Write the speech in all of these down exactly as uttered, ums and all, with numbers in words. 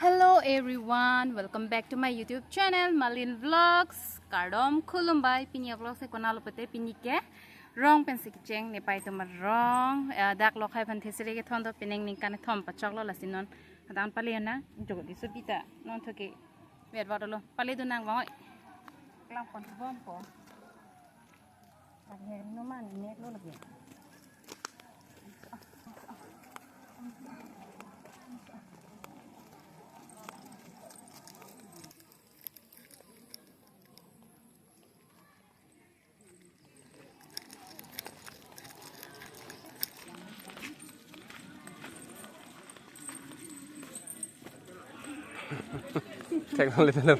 Hello everyone, welcome back to my YouTube channel, Malin Vlogs. Kardom khulumbai, pini vlog si konalo pute pini ke rong pensi kecheng nepei atum arong, eh, dak Lokhai aphan thesere kethon do, penang ningkan kethom pachoklo, lasi non hadak pale nang, jok di supita non thoke. Wait, wait, lo, pale dun nang bang oi. Klang pon bom ko. Lagi numan, ini lo lagi. Teknologi dalam.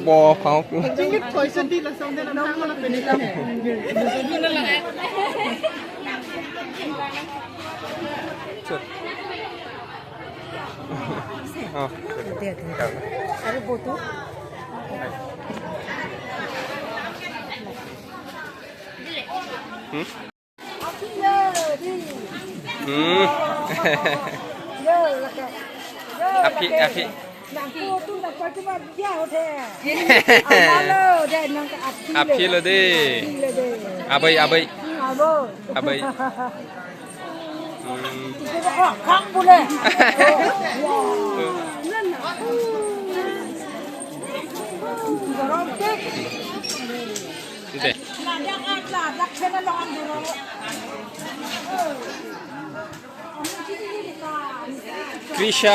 Bo, kau. Oh. Hmm? Hmm. Aphi, aphi. Aphi lo de. Abai, abai. Abai. Hmm. Sisi. Krisha.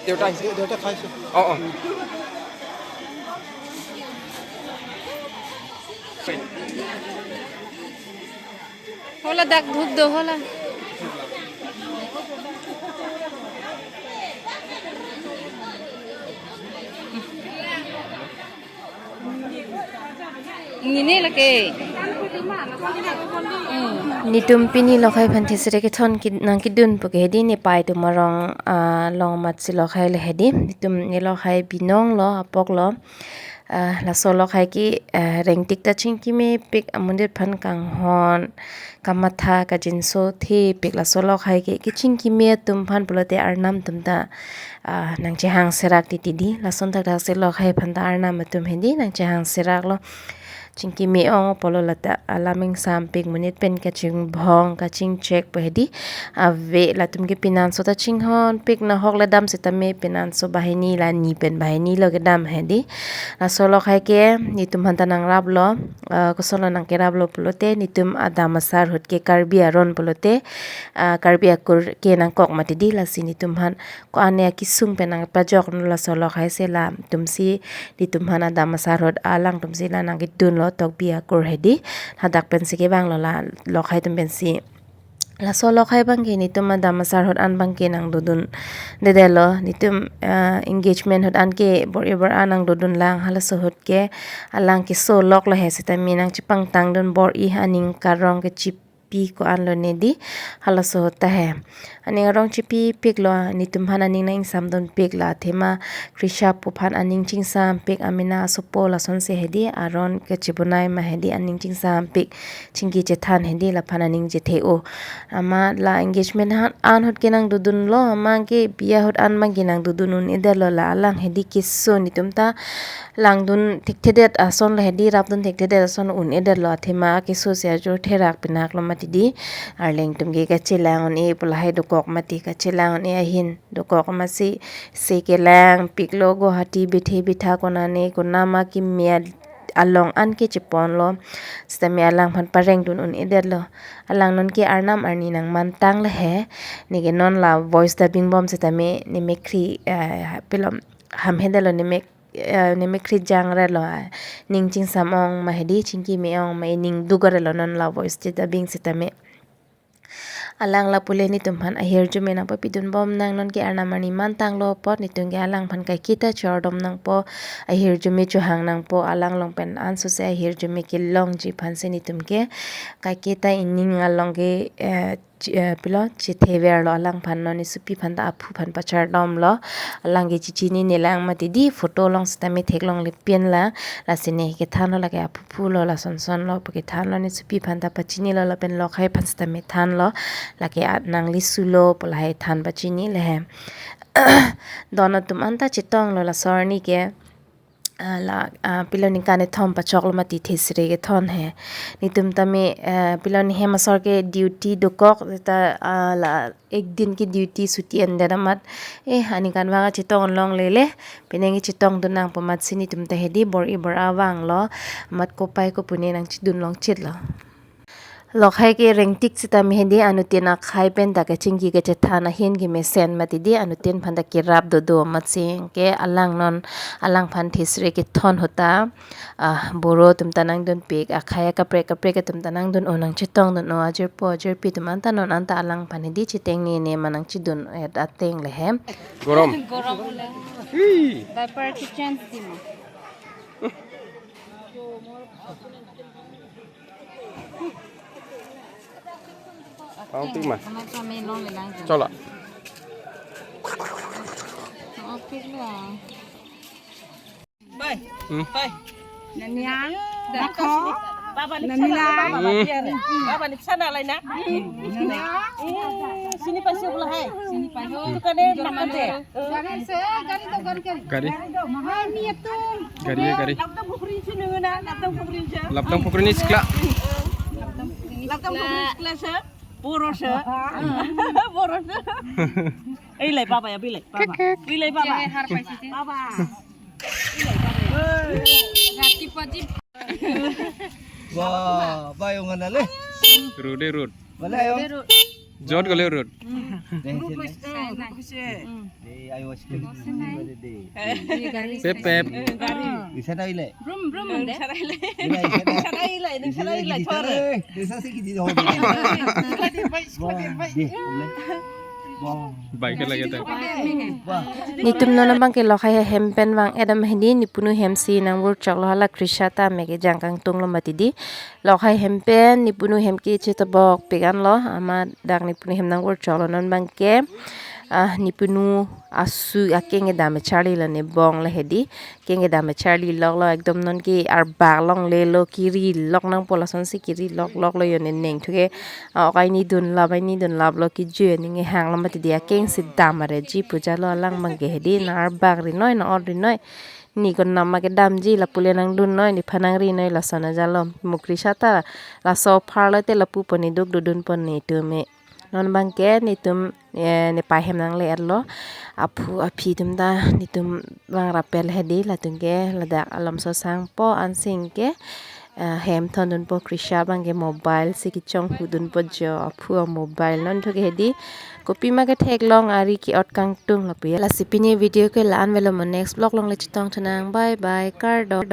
দেউতা আহিছে, দেউতা খাইছে। অ, অ। Hola, dak dhuk do, hola. Nini lake. Hmm. Netum pini Lokhai aphan thesere kethon ki-, nangkedun pu ke hedi nepei atum arong, ah, along amatsi Lokhai le hedi. Netum ne Lokhai binong lo, apok lo. Ah, laso Lokhai ke, ah, rengtik ta chingkimepik, amonit aphan kanghon, kamatha, kajinso thepik, laso Lokhai ke, kechingkime atum aphan pulote arnam atum ta, ah, nangchehang serak titi di. Lason thakthak si Lokhai aphan ta arnam atum hedi nangchehang serak lo. Chingkime ong pulo lata alam ingsampik, monit pen kachingbong, kachingchek pu hedi. Ave latum ke pinanso ta chinghonpik, nahok le dam setame pinanso banghini la ni pen banghini lo kedam hedi. Laso Lokhai ke netum aphan ta nangrap lo, ah, koson lo nangkerap lo pulote, netum adam asar ahut ke Karbi aron pulote, ah, Karbi akur ke nangkok mati di, lasi netum aphan ko-an ne akesung pen nangpajok lo laso Lokhai si, latumsi netum aphan adam asar ahut alangtumsi la nangkedun lo Tokbi akur hedi. Hadak pensi kevang lo la Lokhai atum pensi. Laso Lokhai abang ke netum adam asar ahut an abang ke nangdodundedet lo. Netum, ah, engagement ahut an ke bor-i bor-a nangdodun lang, halaso ahut ke alang keso lok lo he setame nangchepangtang dun bor-i aning karong kechipi ko-an lo ne di, halaso ahut ta he. Aning arong chipipik lo, netum aphan aning nang-ingsamdunpik, la athema Krisha pu aphan aning chingsampik, amena asopo lasonsi hedi, aron kachebonai ma hedi aning chingsampik, chingki chethan hedi, laphan aning chethe-o. Amat la engagement han, an ahut ke nangdodun lo, amat ke biya ahut an abang ke nangdodun un-edet lo, la alang hedi keso, netum ta langdun thekthedet ason lo hedi, rapdun thekthedet ason un-edet lo, athema keso si ajor therak pinak lo mati di. Arleng atum ke kachelang un-e pu lahai dokok mati, kachelang un-e ahin dokok masi, se kelangpik lo Guwahati bethe betha konane konama kemia along an ke cheponlo. Sitame alangphan pareng dun un-edetlo. Alang non ke arnam arni nangmantanglo he. Neke non la voice dubbing bom sitame nemek kri, eh, pilo hamhedetlo, nemek, eh, nemek kri jangrelo, ah, ning chingsam ong ma hedi chingki me ong ma, ning dugarelo non la voice dubbing sitame. Alang lapu le netumphan ahirjume nangpapidun bom nang, non ke arnam arni mantanglo apot netum ke alangphan kaiketa chordom nangpo, ahirjume chohang nangpo, alang along pen ansose ahirjume kelongji aphansi netum ke kaiketa ining along ke, eh, chi-, eh, pilo chitheverlo alangphan, non nesopi aphan ta aphu aphan pachardomlo. Alang ke chechinine lang mati di, photo along sitame theklongle pinla, lasi ne kethanlo lake aphu aphulo, lason sonlo pu kethanlo, nesopi aphan ta pachinilo lapen lokhai aphan sitame thanlo, lake a nangli sulo pu lahai than pachinile he. Don atum anta chetonglo laso arni ke, ah, la, ah, pilo ningkan kethom pachoklo mati, Thesri kethon he. Netum tame, eh, pilo ne hem asor ke duty dokok ta, ah, la ek din ke duty chuti endet amat, eh, aningkanvang chetong longlele, penang chetongdun nangpo amatsi netum ta hedi bor-i bor-a vanglo, amat kopai kopune nangchedun longchitlo. Lokhai ke rengtik sitame hedi anuttin akhai pen ta kachingki kachethan ahin kemesen mati di, anuttin aphan ta kerap dodo amatsi ke alang non alangphan Thesri kethon ahut ta, ah, boro atum ta nangdunpik, akhai akaprek kaprek atum ta nangdun-o, nangchetongdun-o, ajirpo ajirpi atum anta non anta alangphan hedi chetengnine ma nangchedun-et atengle he. গৰম। গৰম হ'লে। ই। Diaper টো change দিম। Ang tima. Ano sa may long lang dyan? Chola. Okay lang. Bay. Hmm. Bay. Nania. Dako. Baba ni Nania. Sana, baba. Hmm. Baba ni sana lai na. Nania. Eh, sini pa siya pula hai. Sini pa siya. Itu kan eh, makan deh. Gari se, gari do, gari, gari. Gari. Mahal ni itu. Gari ya, gari. Laptop pukri sini na, laptop pukri sini. Laptop pukri ni sikla. Laptop pukri ni sikla se. Boro se. Boro se. Eh, lai baba ya, bilai. Baba. Bilai baba. Baba. Rati paji. Wah, bayong ana le. Road e road. Wala ayong. Jot gale road. Deh, sini. Deh, ayo, sikit. Deh. Pep, pep. Gari. Isa na ile. Brum, brum, deh. Isa na ile. Ile, isa na. Isa na ile, isa na ile, isa na ile, chore. Isa si kiti ho. Deh, ule. Bike lagi ta. Wah. Netum non abang ke lokhai hem pen vang-et amat hedi nepunu hem si nangvur choklo, hala Krisha ta me kejang kangtunglo mati di. Lokhai hem pen nepunu hem ke chetobok peganlo, amat dak nepunu hem nangvur choklo non abang ke. Ah, nepunu asu akeng kedam charlilo, ne bong le hedi. Keng kedam charliloklo, ekdom non ke arbak longlelo, kiri lok nangpo, lasonsi kiri lok loklo yo ne neng thuke. Ah, ok, aini dunlap, aini dunlaplo, kejui aning hanglo mati di, akeng si dam are ji pu jalo alang abang ke hedi, nang arbak ri noi, nang ot ri noi. Ne konat ma kedamji, lapu le nangdunnoi, nephan nangrinoi, lason ajalo. Mo Krisha ta laso apharlo te lapu pon, ne duk dodun pon netum e. Non abang ke netum, eh, nepei hem nangle-etlo. Aphu aphi atum ta netum vang rapel hedi, latum ke ladak alomso sangpo, ansi ke, eh, hem thondunpo, Krisha abang ke mobile si kechonghu dunpo jo, aphu a-mobile non thuke hedi. Kopima ketheklong ari ke-ot kangtung lapu ya. Lasi pini video ke la-an avelo, mo next vlog along le chetong thunang. Bye bye, kardom.